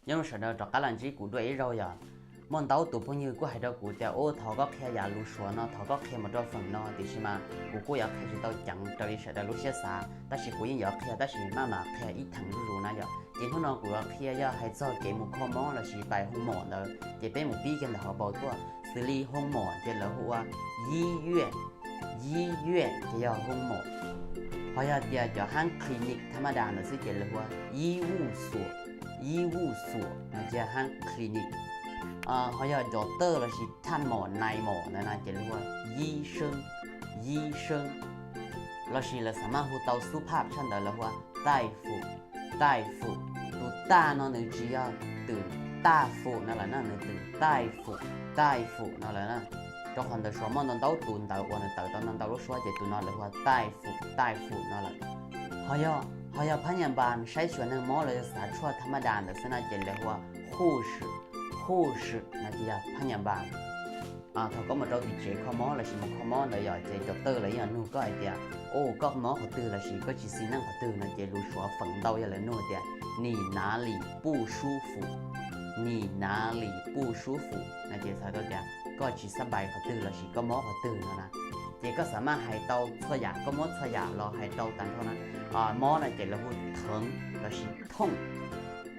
Nyob zoo sawv daws rov qab los ntsib kuv dua ib zaug yom. Muaj ntau tus phooj ywg kuj hais rau kuv tias, u, thov koj qhia yam lus Suav no, thov koj qhia mus rau feem no, tiam sis mas kuv kuj yuav qhia tsis tau ceev raws li sawv daws lub siab xav, tab sis kuv yeej yuav qhia, tab sis maj mam qhia ib theem zuj zus na yom. Ces hnub no kuv yuav qhia yog hais txog kev mus kho mob lossis pais hoo mom ntawd, ces peb mus pib kiag ntawm hauv paus tuaj. Xws li hoo mom ces lawv hu ua yib yuaj, yib yuaj ces yog hoo mom. Ho yog tias cov hab clinic thab maj das ntawd xwb ces lawv hu ua yib vuj xuam, yib vuj xuam no ces yog hab clinic. Ho yog cov tawj lossis thaj mom nais mom ntawd na ces lawv hu ua yib seeb, yib seeb. Lossis lawv xav maj hu tau xub phaj tshaj ntawd lawv hu ua taij fum, taij fum. Tus taj no nws tsis yog twm taj fum no lawm na, nws twm taij fum, taij fum no lawm na. Rau qhov ntawd Suav muaj ntau ntau tus ntawv uas nws tawm tau ntau ntau lub suab ces tus no lawv hu ua taij fum, taij fum no lawm. Ho yog, ho yog phab nyas npas saib xyuas neeg mob los yog xav tshuaj thab maj das ntawd xwb na ces lawv hu ua huj sim, huj sim no ces yog phab nyas npas. Thaum koj mus rau tim tsev kho mob lossis mus kho mob ntawd yom, ces cov tawj lawv yeej nug koj hais tias, u, koj mob qhov twg lossis koj tsis xis neej qhov twg no ces lus Suav feem ntau yog lawv nug tias 你哪里不舒服, 你哪里不舒服 no ces txhais tau tias koj tsis xab npais qhov twg lossis koj mob qhov twg no na. Ces koj xav maj hais tau txhua yam, koj mob txhua yam los hais tau tag nrho na. Mob no ces lawv hu theev lossis thooj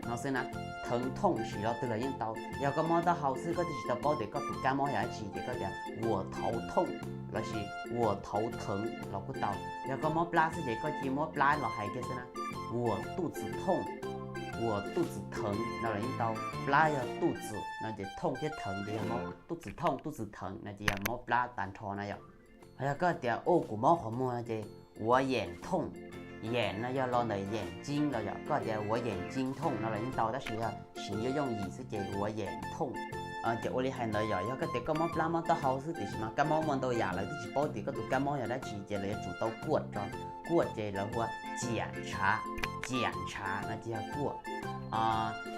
no xwb na. Theev thooj sim lo twg los yeej tau. Yog koj mob taub hau xwb koj twb tsis tau paub tias koj tus kab mob yog dab tsi ces koj tias 我头痛 lossis 我头疼 los kuj tau. Yog koj mob plab xwb ces koj cia mob plab los hais kiag xwb na. 我肚子痛, 我肚子疼 no los yeej tau. Plab yog 肚子 no ces thooj thiab theev ces yog mob. 肚子痛, 肚子疼 no ces yog mob plab tag nrho na yom. Ho yog koj tias, u, kuv mob qhov muag no ces 我眼痛, 眼 no yog los ntawm 眼睛 los yom, koj tias 我眼睛痛 no los yeej tau, tab sis yog siv yooj yooj yim xwb ces 我眼痛. Ces ua li hais ntawd yom, yog koj tias koj mob plab mob taub hau xwb tiam sis mas kab mob muaj ntau yam lawv twb tsis paub tias koj tus kab mob yog dab tsi ces lawv yuav tsum tau kuaj tso. Kuaj ces lawv hu ua ciam ntshav, ciam ntshav no ces yog kuaj.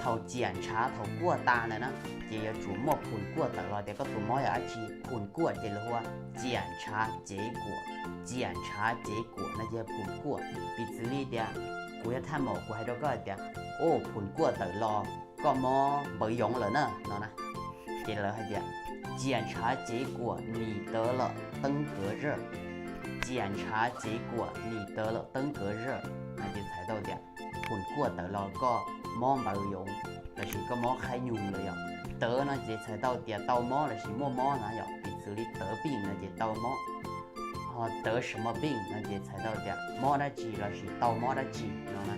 Thaum ciam ntshav thaum kuaj tas ntawd na, ces yuav tsum muaj phum kuaj tawm los tias koj tus mob yog dab tsi. Phum kuaj ces lawv hu ua ciam ntshav cev kuam, ciam ntshav cev kuam no ces yog phum kuaj. Piv txwv li tias kuv yog thaj maum kuv hais rau koj hais tias, u, phum kuaj tawm los koj mob npawv yoov lawm na no na. Ces lawv hais tias 检查结果你得了登革热, 检查结果你得了登革热 no ces txhais tau tias phum kuaj tawm los koj mob npawv yoov lossis koj mob qhaib nyoog lawm yom. Tawv no ces txhais tau tias tau mob lossis muaj mob na yom. Piv txwv li 得病 no ces tau mob, ho 得什么病 no ces txhais tau tias mob dab tsi lossis tau mob dab tsi no na.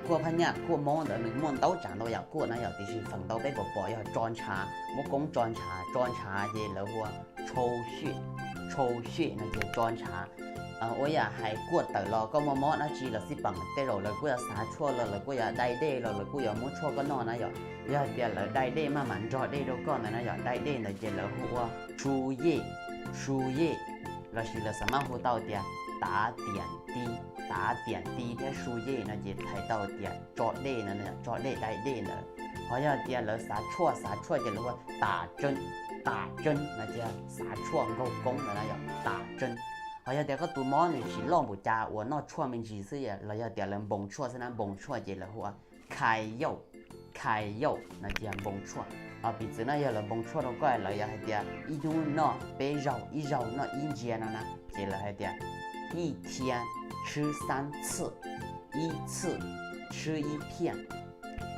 Kuaj phab nyaj kuaj mob ntawd nws muaj ntau tsav ntau yam kuaj na yom, tiam sis feem ntau peb pom pom yog tso ntshav, muab koob tso ntshav, tso ntshav ces lawv hu ua 抽血, 抽血 no ces tso ntshav. Ua yam hais kuaj tawm los koj muaj mob dab tsi los xij peem, tej zaum lawv kuj yuav xav tshuaj los lawv kuj yuav dai dej los lawv kuj yuav muab tshuaj koj noj na yom. Yog tias lawv dai dej maj mam nrog dej rau koj ntawd na yom, dai dej ntawd ces lawv hu ua 输液, 输液 lossis lawv xav maj hu tau tias 打点滴, 打点滴 thiab 输液 no ces txhais tau tias tso dej no, tso dej dai dej ntawd. Ho yog tias lawv xav tshuaj, xav tshuaj ces lawv hu ua 打针, 打针 no ces xav tshuaj nkaug koob ntawd na yom, 打针. Ho yog tias koj tus mob nws tsis loj npaum cas uas noj tshuaj me ntsis xwb los yog tias lawv npoo tshuaj xwb na, npoo tshuaj ces lawv hu ua 开药, 开药 no ces yog npoo tshuaj. Piv txwv no yog lawv npoo tshuaj rau koj lawv yuav hais tias ib hnub noj peb zaug, ib zaug noj ib ntsia no na, ces lawv hais tias 一天吃三次, 一次吃一片,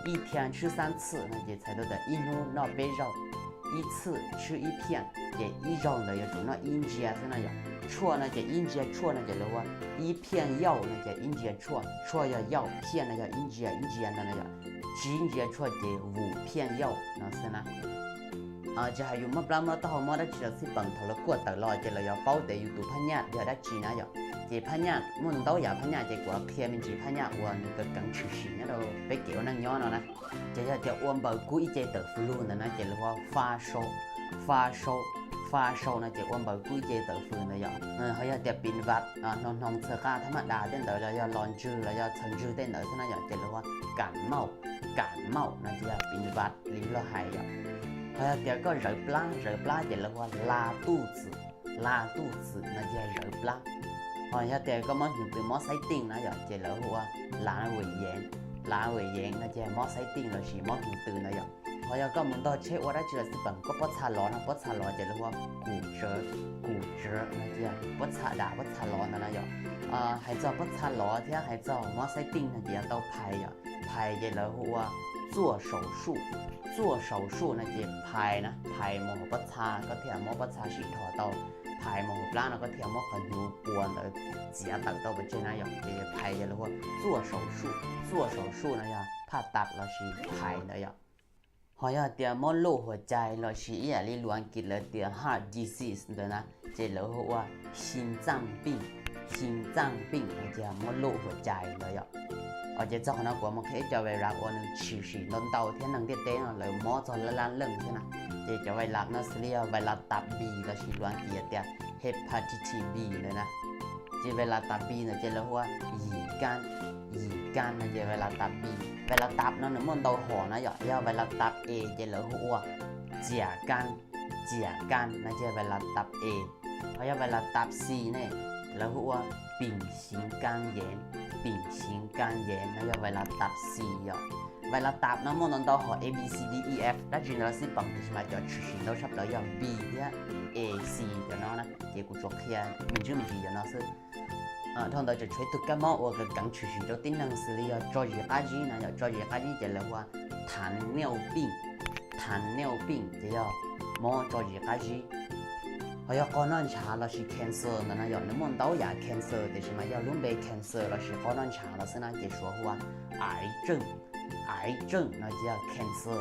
一天吃三次 no ces txhais tau tias ib hnub noj peb zaug, 一次吃一片 ces ib zaug ntawd yuav tsum noj ib ntsia xwb no yom. Tshuaj no ces ib ntsia tshuaj no ces lawv hu ua 一片药 no ces ib ntsia tshuaj, tshuaj yog 药, 片 no yog ib ntsia, ib ntsia ntawd no yom. Tsib ntsia tshuaj ces 五片药 no xwb na. Tsis hais yus mob plab mob taub hau mob dab tsi los xij peem, thaum lawv kuaj tawm los ces lawv yuav paub tias yus tus phab nyaj yog dab tsi na yom. Ces phab nyaj muaj ntau yam phab nyaj ces kuv qhia me ntsis phab nyaj uas nws keev keev tshwm sim nyob rau peb kev ua neej nyob no na. Ces yog tias ua npaws kub ib ce tawm fws lug ntawd na ces lawv hu ua 发烧, 发烧, 发烧 no ces ua npaws kub ib ce tawm fws ntawd yom. Ho yog tias เป็นหวัด, hnoos hnoos txhawv qa thab maj das tej ntawd los yog los ntswg los yog txhawv ntswg tej ntawd xwb na yom, ces lawv hu ua 感冒, 感冒 no ces yog เป็นหวัด li Nplog hais yom. Ho yog tias koj zawv plab, zawv plab ces lawv hu ua 拉肚子, 拉肚子 no ces yog zawv plab. Ho yog tias koj mob hnyuv tws mob xaib teej na yom, ces lawv hu ua 阑尾炎,拉尾炎 no ces mob xaiv tij lossis mob hnyuv tws ntawd yom. Ho yog koj mus ntog tsheb ua dab tsi los xij peem, koj pob txha lov no, pob txha lov ces lawv hu ua 骨折, 骨折 no ces pob txha dav, pob txha lov ntawd na yom. Hais txog pob txha lov thiab hais txog mob xaiv tij no ces yuav tau phais yom. Phais ces lawv hu ua 做手术, 做手术 no ces phais na, phais mus hauv pob txha, koj thiaj mob pob txha sib dhos tau. Phais mus hauv plab no koj thiaj mob qhov hnyuv pua ntawd txiav tawm tau pov tseg na yom. Ces phais ces lawv hu ua 做手术, 做手术 no yog phaj tas lossis phais ntawd yom. Ho yog tias mob luj huas cai lossis ib yam li lus Askiv lawv tias heart disease ntawd na, ces lawv hu ua 心脏病, 心脏病 no ces mob luj huas cai ntawd yom. Ces txog qhov no kuv mus qhia ib co virus uas nws tshwm sim ntau ntau thiab neeg ntiaj teb no lawv mob txog laj laj leej thiab na. Ces cov virus no xws li yog virus tas B lossis lus Askiv tias hepatitis B ntawd na. Ces virus tas B ntawd ces lawv hu ua 乙肝, 乙肝 no ces virus tas B. Virus tas no nws muaj ntau hom na yom, yog virus tas E ces lawv hu ua 甲肝, 甲肝 no ces virus tas E. Ho yog virus tas C ne, lawv hu ua 丙型肝炎, 丙型肝炎 no yog virus tas C yom. Virus tas no muaj ntau ntau hom A B C D E F, dab tsi ntawd los xij peem, tiam sis mas cov tshwm sim ntau tshaj plaws yog B thiab A, C cov no na, ces kuv tsuas qhia me ntsis me ntsis cov no xwb. Dhau ntawd tseem tshuav ib tug kab mob uas keev keev tshwm sim rau tib neeg xws li yog tso zis qab zib na yom, tso zis qab zib ces lawv hu ua 糖尿病, 糖尿病 ces yog mob tso zis qab zib. Ho yog qog noj ntshav lossis cancer ntawd na yom, nws muaj ntau yam cancer tiam sis mas yog lub npe cancer lossis qog noj ntshav los xwb na ces suav hu ua 癌症, 癌症 no ces yog cancer.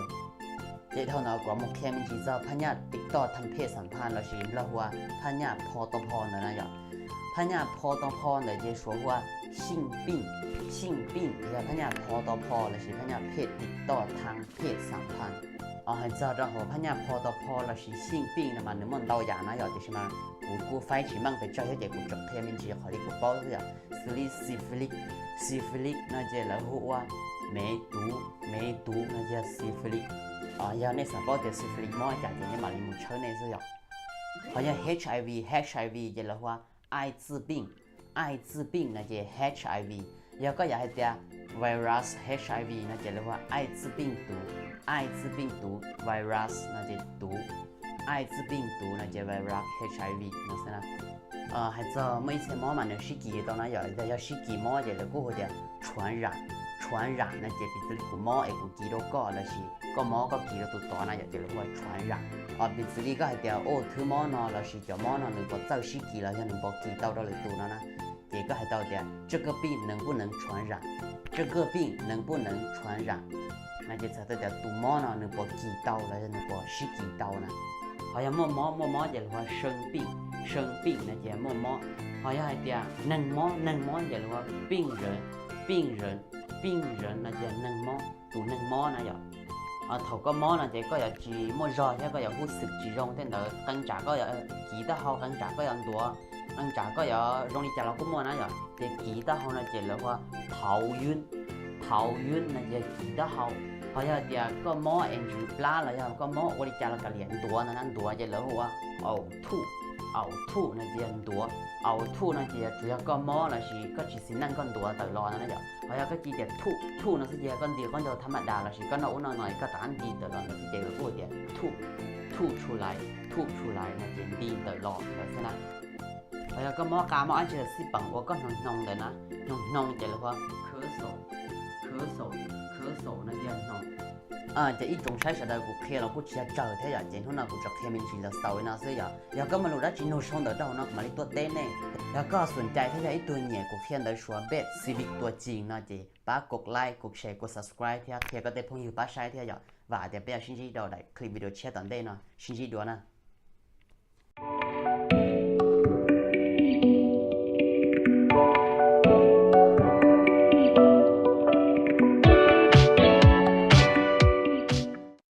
Ces dhau ntawd kuv mus qhia me ntsis txog phab nyaj tim toj thaj phej xam phaj lossis Nplog hu ua phab nyaj pho tau pho ntawd na yom. Phab nyaj pho tau pho ntawd ces suav hu ua 性病, 性病 ces yog phab nyaj pho tau pho lossis phab nyaj phej tim toj thaj phej xam phaj. Hais txog rau hauv phab nyaj pho tau pho lossis 性病 no mas nws muaj ntau yam na yom, tiam sis mas kuv kuj faib tsis meej pes tsawg thiab ces kuv tsuas qhia me ntsis qhov li kuv paub xwb yom. Xws li syphilis, syphilis no ces lawv hu ua 梅毒, 梅毒 no ces syphilis. Yog nej xav paub tias syphilis mob cas ces nej mam li mus tshawb nej xwb yom. Ho yog HIV, HIV ces lawv hu ua 艾滋病, 艾滋病 no ces HIV. Yog koj yuav hais tias virus HIV no ces lawv hu ua 艾滋病毒, 艾滋病毒 virus no ces 毒, 艾滋病毒 no ces virus HIV no xwb na. Hais txog muaj ib txhia mob mas nws sib kis tau na yom, yog sib kis mob ces lawv kuj hu tias 传染, 传染 no ces piv txwv li kuv mob es kuv kis rau koj lossis koj mob koj kis rau tus tod na yom, ces lawv hu ua 传染. Piv txwv li koj hais tias ua thwb mob no lossis cov mob no nws puas txawj sib kis los yog nws puas kis tau rau lwm tus no na, ces koj hais tau tias 这个病能不能传染, 这个病能不能传染 no ces txhais tau tias tus mob no nws puas kis tau los yog nws puas sib kis tau na. Ho yog muaj mob, muaj mob ces lawv hu ua 生病, 生病 no ces muaj mob. Ho yog hais tias neeg mob, neeg mob ces lawv hu ua 病人, 病人, 病人 no ces neeg mob, tus neeg mob na yom. Thaum koj mob no ces koj yuav tsis muaj zog thiab koj yuav huj xwm tsis zoo tej ntawd, qee tsam koj yuav kis taub hau, qee tsam koj yuav ntuav, qee tsam koj yuav zoo li cas los kuj muaj na yom. Ces kis taub hau no ces lawv hu ua 头晕, 头晕 no ces kis taub hau. Ho yog tias koj mob es ntsws plab los yog koj mob ua li cas los kav liam ntuav ntawd na, ntuav ces lawv hu ua 呕吐, 呕吐 no ces ntuav, 呕吐 no ces tsuas yog koj mob lossis koj tsis xis neej koj ntuav tawm los no na yom. Ho yog koj cia tias 吐, 吐 no xwb ces yog koj nti qaub ncaug thab maj das lossis koj noj ub noj no koj rov qab nti tawm los ntawd xwb ces lawv kuj tias 吐, 吐出来, 吐出来 no ces nti tawm los ntawd xwb na. Ho yog koj mob qa mob dab tsi los xij peem uas koj hnoos hnoos ntawd na, hnoos hnoos ces lawv hu ua 咳嗽, 咳嗽, 咳嗽 no ces hnoos. Ces ib tsoom saib sawv daws, kuv qhia los kuj tsis yog tsawg thiab yom, ces hnub no kuv tsuas qhia me ntsis los xaus li no xwb yom. Yog koj muaj lus dab tsi nug sau ntawm rau hauv no kuv mam li tuaj teb nej. Yog koj xum cai thiab yog ib tug nyiam kuv qhia ntawv Suav npej Civic tua cig no ces pab kov like, kov share, kov subscribe thiab qhia koj tej phooj ywg pab saib thiab yom. Vam hais tias peb yuav sib ntsib rau daim clip video tshiab tom ntej no, sib ntsib dua na.